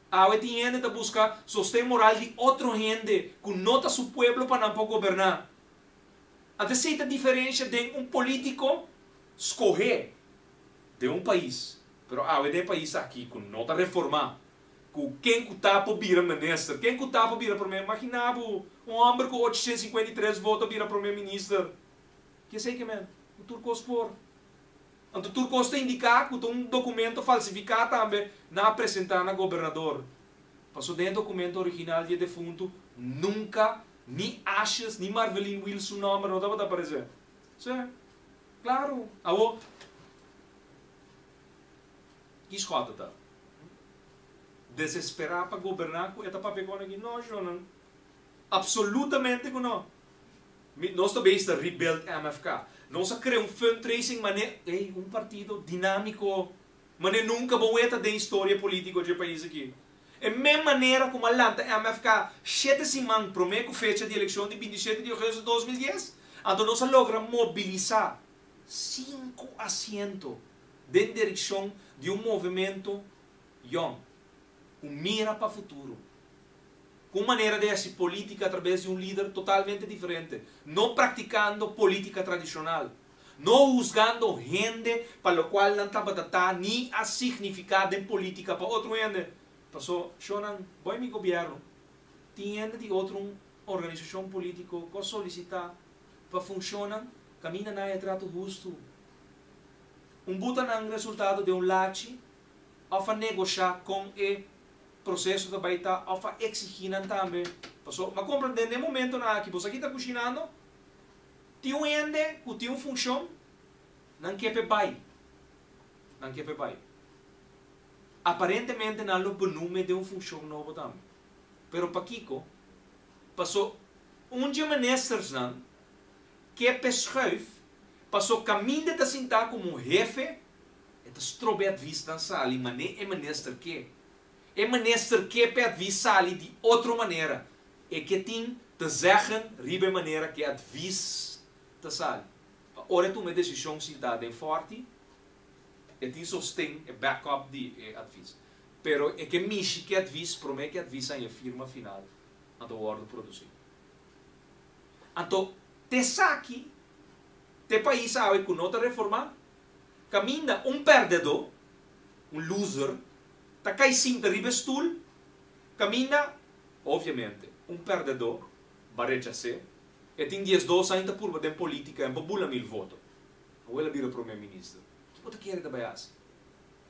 Awe tin hende ta buska sosten moral di otro hende ku no ta su pueblo pa nan por goberná. Anto esei ta diferensha den un polítiko skohé den un pais, pero awe den e pais aki ku no ta reformá, ku ken ku ta por bira minister, ken ku ta por bira prome, imaginá bo un hòmber ku 853 voto a bira prome minister. Kesey ke men, ku tur kos por. Anto tur kos ta indiká ku ta un dokumento falsifiká tambe nan a presentá na gobernador. Paso den e dokumento original di e defuntu nunka ni Asjes ni Marveline Wiels su nòmber no tabata aparesé. Sí, klaru. Awor, ki Schotte ta desesperá pa goberná ku e ta papia kon aki? No, shownan. Absolutamente ku no. Mi, nos ta bezig ta rebuild MFK. Nos a krea un fundraising mane, ey, un partido dinamiko, mane nunka bo weta den historia politiko dje pais aki. E men manera ku m'a lanta MFK shete siman promé ku fecha di elekshon di 27 di ougùstus 2010, anto nos a logra mobilisá sinku asiento den direkshon di un movimento yòn, ku mira pa futuro. Ku un manera di hasi polítika atrabes di un lider totalmente diferente, no praktikando polítika tradishonal, no husgando hende pa lokual nan tabata ta ni a signifiká den polítika pa otro hende. Paso, shonnan, boi mi gobièrnu, tin hende di otro un organisashon polítiko ku a solisitá pa funshonnan kaminda nan e trato hustu. Un buta nan resultado den un lachi òf a negoshá kon e proceso ta bay ta of a exigi nan tambe. Paso m'a comprende den e momentonan aki boso aki ta cushinando tin un hende cu tin un funcion nan ke p'e bay nan ke p'e bay aparentemente nan lo benoem'e den un funcion nobo tambe pero pakico paso un dje ministersnan ke p'e schuif paso caminda ta sinta como hefe e ta strobe adviesnan sali mane e minister ke. E minister ke p'e advies sali di otro manera. E ke tin te zeggen riba e manera ke advies ta sali. Pa ora e tuma e desishon sintá den Forti, e tin sosten, e backup di e advies. Pero e ke mishi ke advies promé ke advies haña firma final anto wòrdu produsí. Anto t'esaki t'e pais awe ku no ta reformá, kaminda un pèrdedó, un loser, ta kai sinta riba e stul, kaminda, obviamente, un pèrdedó ba rechas'é. E tin 12 aña ta purba den polítika en por bula mil voto. Awor el a bira promé minister. Ki bo ta kere ta bai hasi?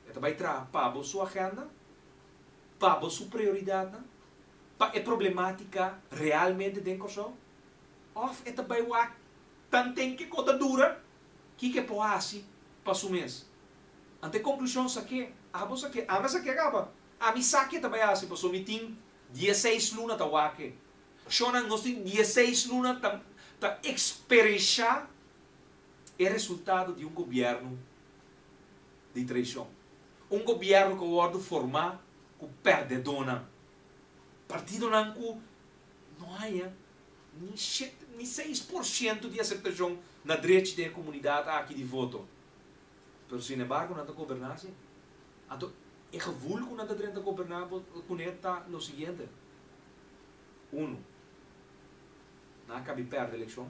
E ta bai traha pa bo su agenda? Pa bo su prioridatnan? Pa e problemátika realmente den Kòrsou? Òf e ta bai wak tanten ke kos ta dura, kiko e por hasi pa su mes? Anto e konklushon sa ke, abo sa ke, ami sa ke kaba. Ami sa ke ta bai hasi pasobra mi tin 16 luna ta wak e. Shonnan, nos tin 16 luna ta ta eksperenshá e resultado di un gobièrnu di traishon. Un gobièrnu ku a wòrdu formá ku pèrdedónan. Partidonan ku no haña ni shete, ni 6% di aseptashon na drechi den e komunidat aki di voto. Pero sin embargo nan ta goberná si. Anto e gevoel ku nan ta drenta goberná bo kuné ta lo siguiente, Uno, nan a kabi pèrdè elekshon.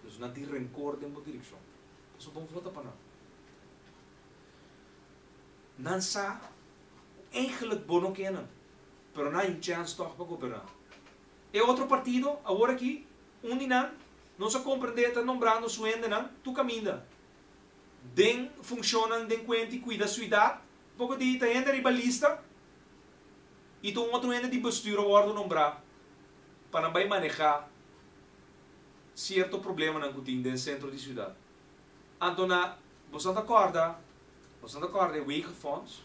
Dus nan tin rencor den bo direccion. Pasobra bo no vota pa nan. Nan sa cu eigenlijk bo no ke nan, pero nan hay un chance toch pa goberna. E otro partido, awor aki, un di nan, nos a comprende ta nombrando su hendenan tur caminda. Den funcionnan den cuenta y cuida ciudad, poco di ta hende riba lista y ta un otro hende di bestuur a wordo nombra pa nan bay maneha cierto problemanan cu tin den centro di ciudad. Anto na, boso ta corda, boso ta corda e wegenfonds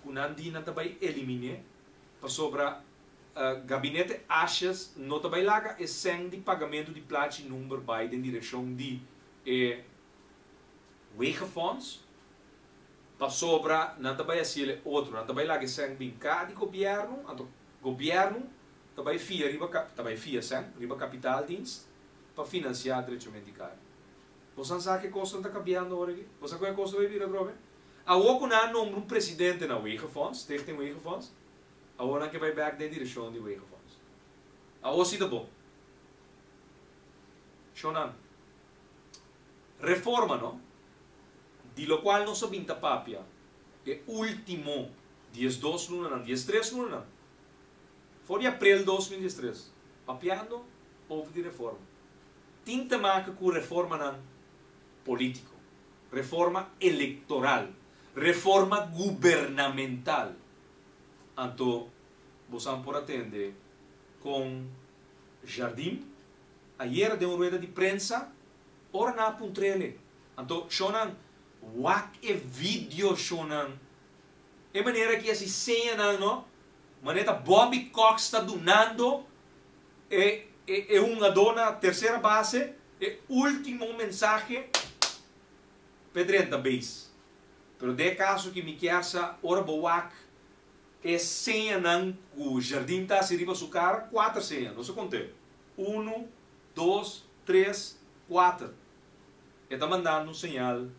cu nan di nan ta bay elimine pasobra gabinete Asjes no ta bay laga e cen di pagamento di plachi number bay den direccion di e wegenfonds, pasobra nan ta bay haciele otro, nan ta bay laga e cen bin ca di gobierno, anto gobierno ta bay fia riba ta bay fia cen riba kapitaaldienst pa financia drechament di caya. Boso sa ke cosnan ta cambiando awor aki? Bo sa cu e cos ta bay bira atrobe? Awor cu nan a nombra un presidente na Wegenfonds, Stichting Wegenfonds, awor nan ke bay back den direccion di Wegenfonds. Awor si ta bon. Shonan. Reforma, no? Di locual nos a bin ta papia e ultimo 12 lunanan, 13 lunanan. For di april 2013, papiando over di reforma. Tin te maken cu reformanan politico, reforma electoral, reforma gubernamental. Anto, boso por a tende con Jardim, ayera den un rueda di prensa, ora nan a puntrele. Anto, shonan, wak e video shonan. E manera cu asina seña no? Manera Bobby Cox ta dunando e un na tercera base e ultimo mensahe pa drenta base. Pero den caso cu mi kier sa ora bo wak e señanan cu Jardim ta riba su cara, cuater seña, nos a conta. 1, 2, 3, 4. E ta mandando un señal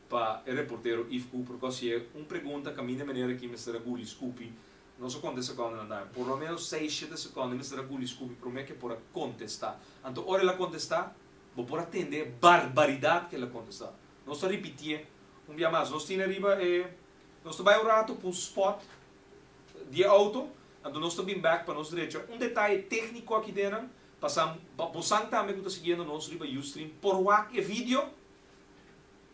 pa e reportero Yves Cooper, cu e un pregunta cu di manera cu Mr. Guli scupi, no sa cuanto seconde nan ta, por lo menos 6, 7 seconde Mr. Guli scupi prome cu por contesta. Anto, ora el a contesta, bo por a tende barbaridad cu el a contesta. Nos ta ripiti un dia mas. Nos tin ariba e nos ta bay un rato pa un spot di auto, anto nos ta bin back pa nos drecha. Un detaye tecnico aki den, pasa bo tambe cu ta siguiendo nos riba Ustream por wak e video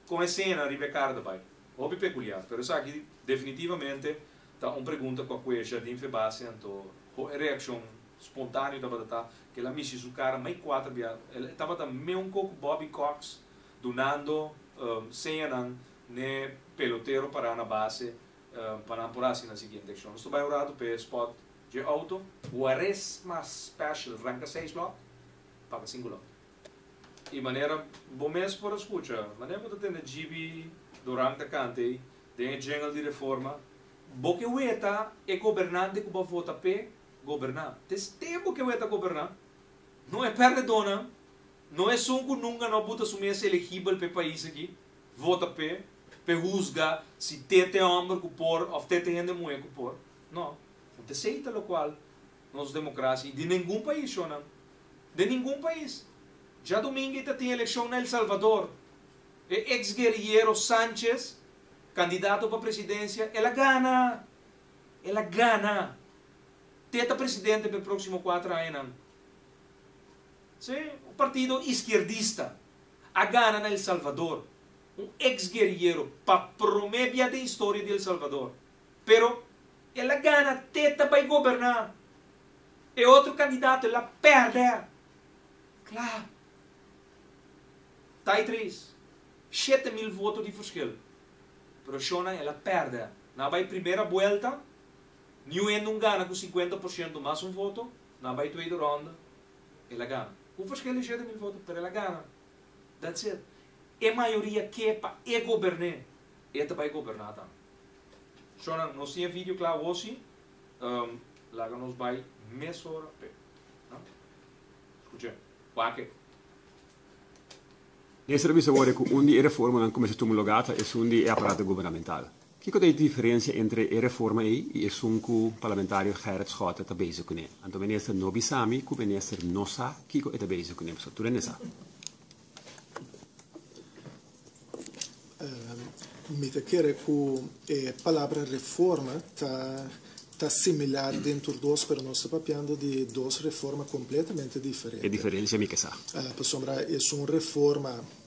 cu e seña riba cara bay. Hopi peculiar, pero esaki definitivamente ta un pregunta cu e Jardim Febase, anto e reaccion espontaneo tabata cu el a mishi su cara mai cuater bia, e tabata mesun cu Bobby Cox dunando seña ne pelotero para na base pa nan por na siguiente accion. Nos ta bay un rato pa spot di auto, Cuaresma Special, ranca 6 lot, paga 5 lot. Y manera, bo mes por scucha, manera cu tin GB durante canta, den jingle di reforma, bo ke weta e gobernante cu bo a vota p'e goberna. Tes tempo cu weta goberna. No e perdedor, no e esun cu nunca no buta su mes eligibel pa e pais aki, vota p'e, p'e husga si t'e homber cu por, of t'e hende muhe cu por. No. No ta aceita locual nos democracia di ningun pais, no. Di ningun pais. Diadomingo tin eleccion na El Salvador. E ex-guerrillero Sánchez, candidato pa presidencia, el a gana. El a gana. T'e ta presidente pa e proximo 4 aña. Si, un partido izquierdista a gana na El Salvador. Un ex-guerrillero pa prome bia den historia di El Salvador. Pero el a gana, t'e ta bay goberna. E otro candidato, el a perde. Claro. Ta 3. 7 mil voto di verschil. Pero Shona, el a perde. Na bay prome vuelta, ningun no gana cu 50% mas un voto. Na bay tweede ronde, el a gana. E verschil ta 7 mil voto, pero el a gana. That's it. E mayoria kier pa e goberna. E ta bay goberna tambe. Shona, nos tin video cla hopi. Laga nos bay mesora p'e. No? Scucha. Wak. E servicio awor cu un di e reformanan cuminsa tuma luga e un di aparato gubernamental. Kico ta e diferencia entre e reforma ey y esun cu parlamentario Gerrit Schotte ta bezig cu ne? Anto minister no bisami cu minister no sa kico e ta bezig cu ne, so tur sa. Mi ta kere ku e palabra reforma ta ta similar den tur dos, pero nos ta papiando di dos reforma kompletamente E diferente. diferensia mi ke sa. Pasobra esun reforma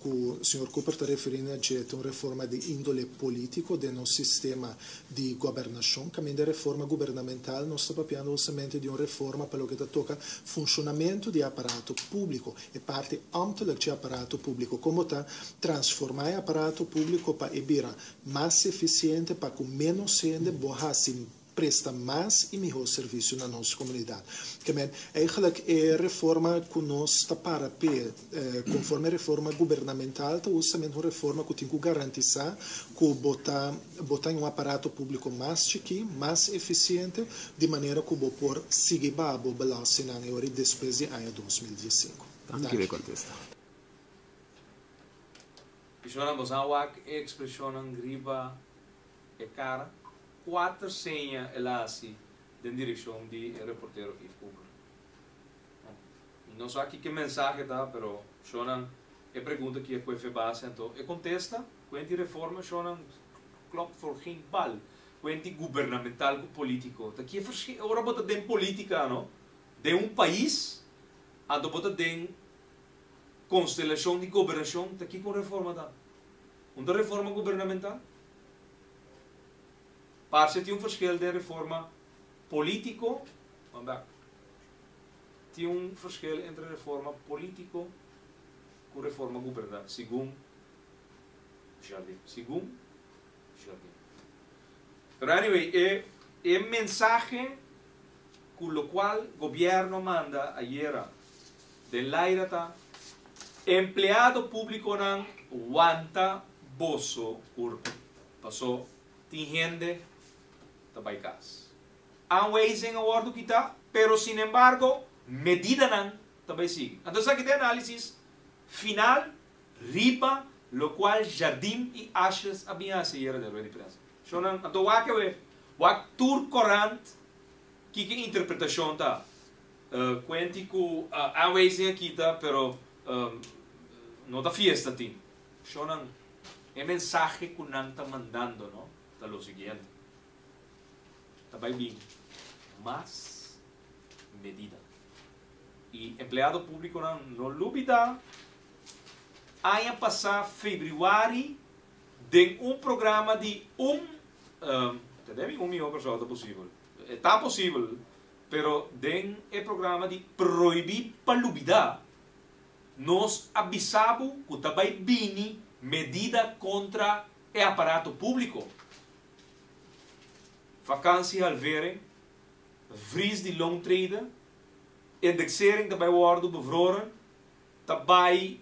ku señor Cooper ta referí na dje ta un reforma di índole polítiko den nos sistema di gobernashon. Kaminda reforma gubernamental nos ta papiando hustamente di un reforma pa loke ta toka funshonamentu di e aparato públiko, e parti ambtelijk dje aparato públiko. Kon bo ta transformá e aparato públiko pa e bira mas efisiente, pa ku ménos hende bo hasi presta mas i mihó servisio na nos komunidat. Ke men, eigenlijk e reforma ku nos ta para p'e, konforme e reforma gubernamental, ta hustamente un reforma ku tin ku garantisá ku bo ta bo ta un aparato públiko mas chikí, mas efisiente, di manera ku bo por sigui baha bo belastingnan e ora i despues di aña 2015. Danki Danki. p'e kontesta. Pisonan, boso a wak e ekspreshonnan riba e kara? Kuater seña el a hasi den direkshon di e reportero Yves Cooper. Mi no sa kiko e mensahe ta, pero shonnan e pregunta ki a kue fe base anto e kontesta, Kuenti reforma shonnan klopt voor geen bal. Kuenti gubernamental ku politiko ta ki e verschil. Ora bo ta den politika no, den un pais, anto bo ta den konstelashon di gobernashon, ta kiko un reforma ta? Un ta reforma gubernamental? Parce tin un verschil den reforma politico, my bad, tin un verschil entre reforma politico cu reforma gubernamental, segun Jardim, segun Jardim. Pero anyway, e e mensahe cu locual gobierno a manda ayera den laira ta, empleado publiconan wanta boso curpa. Paso tin hende ta bai kas. Aanwijzing a wòrdu kitá, pero sinembargo medidanan ta bai sigui. Anto esaki ta e análisis final riba lokual Jardim i Asjes a bin hasi ayera den rueda di prensa. Shownan, anto wak awe, wak tur korant kiko e interpretashon ta. Kuenti ku aanwijzing a kita, pero no ta fiesta tin. Shownan, E mensahe ku nan ta mandando no ta lo siguiente, Ta bai bin mas medida. I empleado públikonan no lubidá, aña pasá febrüari den un programa di un, tende mi un mihó Kòrsou ta posibel, e ta posibel, pero den e programa di Prohibí pa Lubidá, Nos a bisa bo ku ta bai bini medida kontra e aparato públiko. Vakantiehalvering, vries di loontrede, indexering ta bai wòrdu bevroren, ta bai,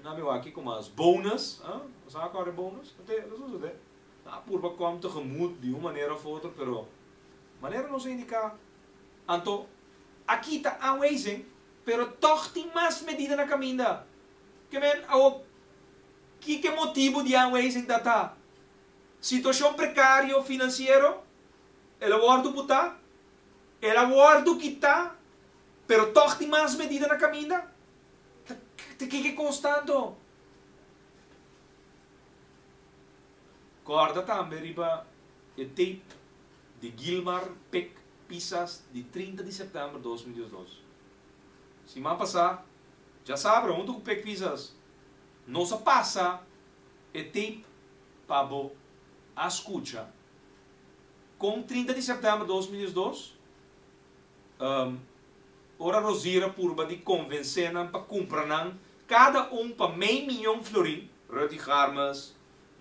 na mi wak kiko mas, bonus, bo sa kòrda e bonus? Te, lo sosodé. Nan a purba kòm tegemoet di un manera òf otro, pero manera nos a indiká, anto a kita aanwijzing. Pero tòg tin mas medida na kaminda. Ke men awor kiko e motibu di aanwijzing ta ta? Situashon prekario finansiero, el a wòrdu butá, el a wòrdu kitá, pero tòg tin mas medida na kaminda? Ta kiko e kos ta anto? Kòrda tambe riba e tape di Gilmar Pik Pisas di 30 di sèptèmber 2012. Siman pasá, djasabra huntu ku Pik Pisas, nos a pasa e tape pa bo a skucha kon 30 di sèptèmber 2012, ora Rosira purba di konvensé nan pa kumpra nan kada un pa mei miyon florin, Rutty Garmes,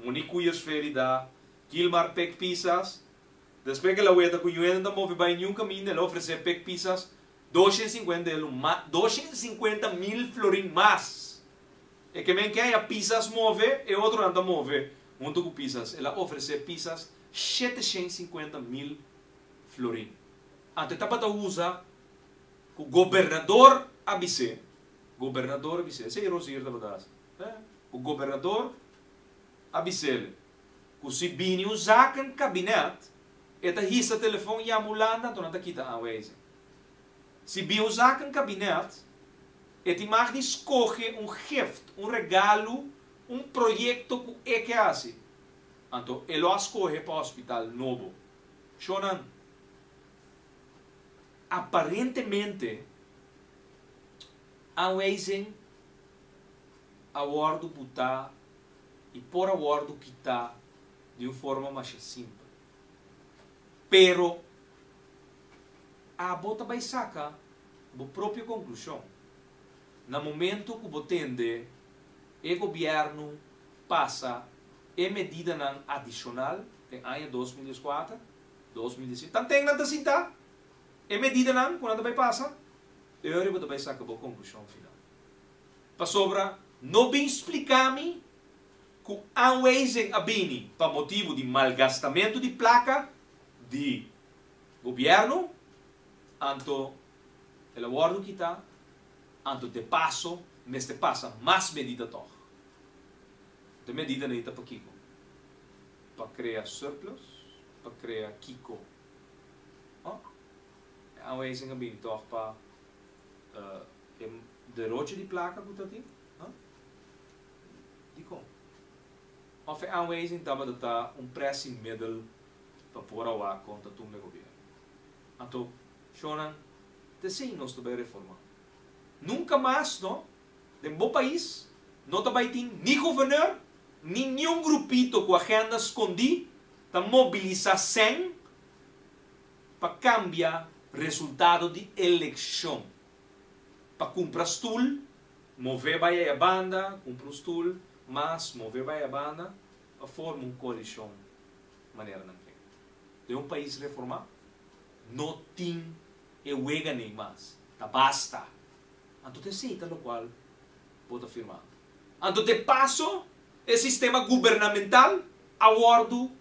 Monique Koeiers Ferida, Gilmar Pik Pisas. Despues ku el a weta ku ñuende ta move bai niun kaminda, el a ofresé Pik Pisas 250 elu ma, 250 mil florin mas. E ke men ke haya Pisas move, e otronan ta move huntu ku Pisas. El a ofresé Pisas 750 mil florin. Anto e tabata usa ku gobernador a bis'é, gobernador a bis'é, esei Rosier tabata hasi, eh, ku gobernador a bis'el ku si bini un zakenkabinet, e ta hisa telefon yama Hulanda, anto nan ta kita aanwijzing. Si bini un zakenkabinet, e tin mag di skohe un gift, un regalo. Un proyekto ku e ke hasi. Anto e lo a skohe pa hospital nobo. Shonnan, aparentemente aanwijzing a wòrdu butá i por a wòrdu kitá di un forma masha simpel. Pero abo ta bai saka bo propio konklushon. Na momento ku bo tende e gobièrnu pasa e medidanan adishonal den aña 2004, 2005, tanten nan ta sinta e medidanan ku nan ta bai pasa, e ora bo ta bai saka bo konklushon final. Pasobra no bin splika mi ku aanwijzing a bini pa motibu di malgastamentu di plaka di gobièrnu, anto el a wòrdu kitá, anto de paso mester pasa mas medida tòg. De medida nei ta pakiko? Pa krea surplus? Pa krea kiko? Oh, e aanwijzing a bini tòg pa e deroche di plaka ku ta tin? Huh? Dikon? Òf e aanwijzing tabata ta un pressiemiddel pa por a wak konta tumba e gobièrnu? Anto, shonnan, t'esei nos ta bai reformá. Nunka mas, no, den bo pais no ta bai tin ni gouverneur ni niun grupito ku agenda skondí ta mobilisá sèn pa kambia resultado di elekshon. Pa kumpra stul, move bai aya banda, kumpra un stul mas, move bai aya banda, pa forma un koalishon manera nan ke. Den un pais reformá no tin e weganan mas, ta basta. Anto ta esei ta lokual bo ta firmando. Anto de paso e sistema gubernamental a wòrdu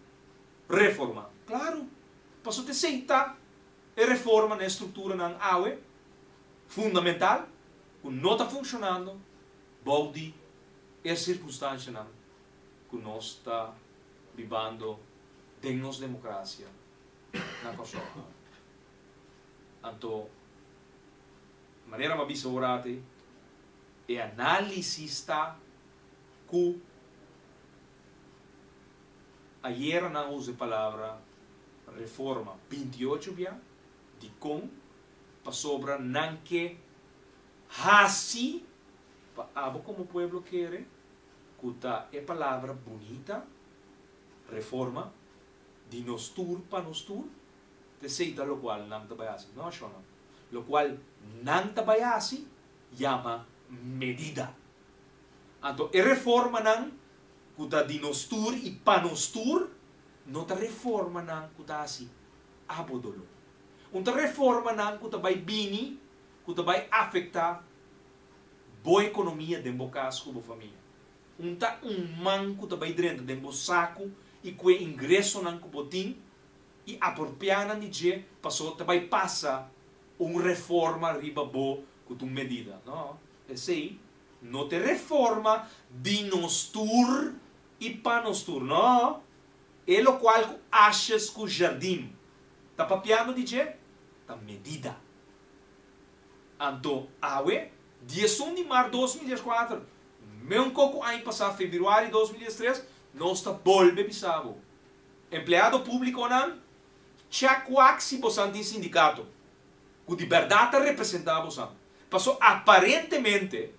reformá. Klaru, pasobra ta esei ta e reforma na e strukturanan awe fundamental ku no ta funshonando bou di e sirkunstanshanan ku nos ta bibando den nos demokrasia na Kòrsou awe. Anto, manera mi a bisa ora ati, e análisis ta ku ayera nan a usa e palabra reforma 28 bia, dikon? Pasobra nan ke hasi pa abo komo pueblo kere ku ta e palabra bunita, reforma, di nos tur pa nos tur, t'esei ta lokual nan ta bai hasi. No, shonnan. Lokual nan ta bai hasi yama medida. Anto e reformanan ku ta di nos tur i pa nos tur no ta reformanan ku ta hasi abo doló. Un ta reformanan ku ta bai bini ku ta bai afektá bo ekonomia den bo kas ku bo famia. Un ta un man ku ta bai drenta den bo saku i ku e ingresonan ku bo tin i apropiánan di dje pasobra ta bai pasa un reforma riba bo ku ta un medida. No, esei no ta e reforma di nos tur i pa nos tur. No, e lokual ku Asjes ku Jardim ta papiando di dje ta medida. Anto awe, 11 di mart 2014, meun koko aña pasá, februari 2013, nos ta bolbe bisa bo, empleado públikonan, check wak si bosan tin sindikato ku di bèrdat ta representá bosan. Paso aparentemente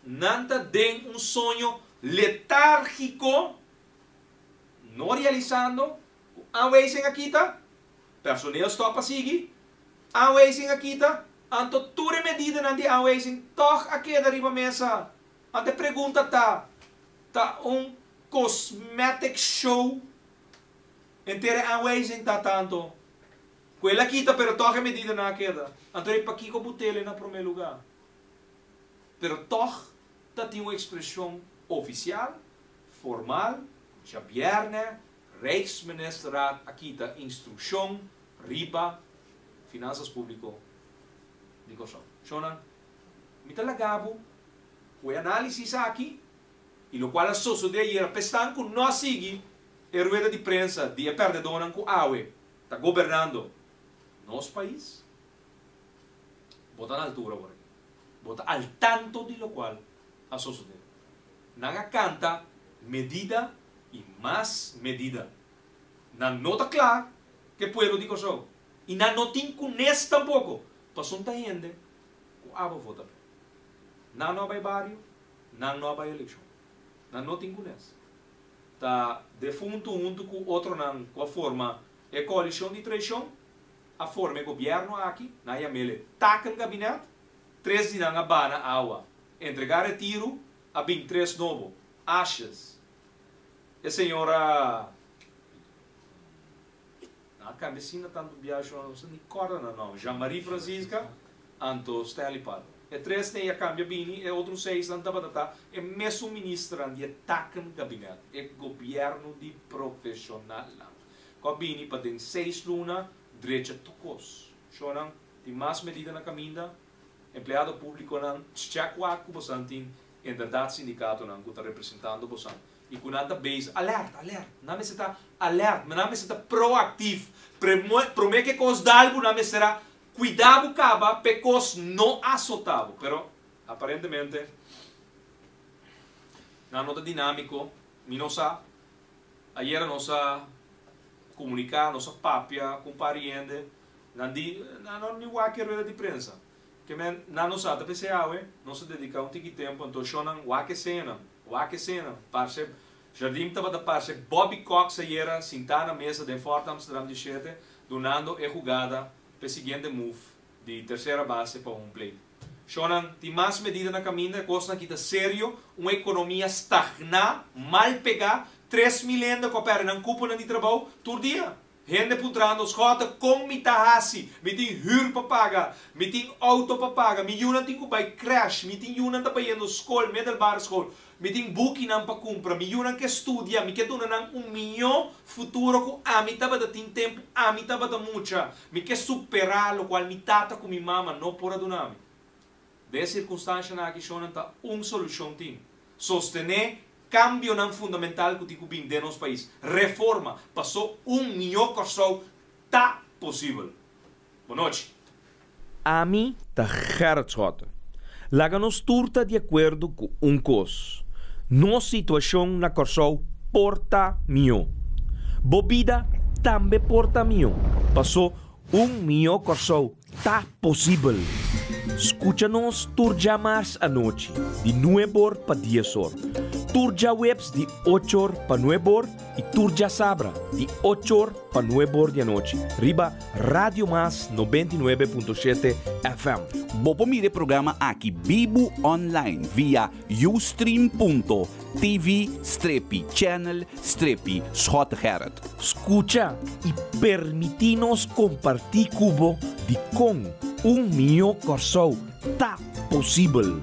nan ta den un soño letárgiko, no realisando ku aanwijzing a kita, personeel stòp a sigui, aanwijzing a kita, anto tur e medidanan di aanwijzing tòg a keda riba mesa. Anto e pregunta ta, ta un cosmetic show henter e aanwijzing ta tanto ku el a kita pero tòg e medidanan a keda? Anto e pakiko but'el na promé lugá? Pero tòg ta tin un ekspreshon ofisial, formal, ku djabièrnè Rijksministerraad a kita instrukshon riba finansas públiko di Kòrsou. Shonnan, mi ta laga bo ku e análisis aki i lokual a sosodé ayera pa esnan ku no a sigui e rueda di prensa di e pèrdedónan ku awe ta gobernando nos pais. Bo ta na altura awor aki. Bo ta al tanto di lokual a sosodé. Nan a kanta medida i mas medida. Nan no ta kla ku e pueblo di Kòrsou i nan no tin kunes tampoko pasobra ta hende ku abo vota p'e. Nan no a bai bario, nan no a bai elekshon. Nan no tin kunes. Ta defuntu huntu ku otronan ku a forma e koalishon di traishon a forma e gobièrnu aki, nan a yam'el e takenkabinet, tres di nan a bana awa, entregá retiru, a bin tres nobo, Asjes. E señora Nan a kambia asina tantu biaha no sa ni kòrda nan nòmber, Jean Marie Francisca anto Stanley Padua. E tres n'ei a kambia bini, e otro seisnan tabata ta e mesun ministernan di e takenkabinet, e gobièrnu di profeshonalnan, ku a bini pa den seis luna drecha tur kos. Shownan, tin mas medida na kaminda, empleado públikonan check wak ku bosan tin enberdat sindikatonan ku ta representando bosan i ku nan ta bezig alert, alert, nan mester ta alert, nan mester ta proaktif, promé ku e kos dal bo nan mester a kuida bo kaba pa e kos no asota bo, pero aparentemente nan no ta dinámiko, mi no sa, ayera nos a komuniká, nos a papia ku un par di hende, nan di nan no ni wak e rueda di prensa. Ke men, nan no sa ta p'esei awe, nos a dediká un tiki tempu, anto shonnan wak e señanan, wak e señanan. Parse, Jardim tabata parse Bobby Cox ayera sintá na mesa den Fort Amsterdam di shete, dunando e hugada p'e siguiente move di tersera base pa home plate. Shonnan, tin mas medida na kaminda, e kosnan aki ta serio, un ekonomia stagná, mal pegá, 3000 hende ku a pèrdè nan kuponan di trabou tur dia. Hende puntrando, Schotte, kon mi ta hasi? Mi tin hür pa paga, mi tin outo pa paga, mi yunan tin ku bai krèsh, mi tin yunan ta bayendo skol, middelbare school, mi tin bukinan pa kumpra, mi yunan ke studia, mi ke duna nan un mihó futuro ku ami tabata tin tempu ami tabata mucha. Mi ke superá lokual mi tata ku mi mama no por a duna mi. Den e sirkunstanshanan aki shonnan ta un solushon tin, sostené Kambionan fundamental ku tin ku bin den nos pais. Reforma, paso un mihó Kòrsou ta posibel. Bon nochi. Ami ta Gerrit Schotte. Laga nos tur ta di akuerdo ku un kos, nos situashon na Kòrsou por ta mihó. Bo bida tambe por ta mihó, paso un mihó Kòrsou Ta posibel! Skucha nos tur djamars anochi di nuebor pa diesor, tur djaweps di ochor pa nuebor i tur djasabra di ochor pa nuebor di anochi riba Radio Mas 99.7 FM. Bo por mira e programa aki bibu online via ustream.tv strepi channel strepi Schottegerrit. Skucha i permití nos kompartí ku bo dikon un mihó Kòrsou ta posibel.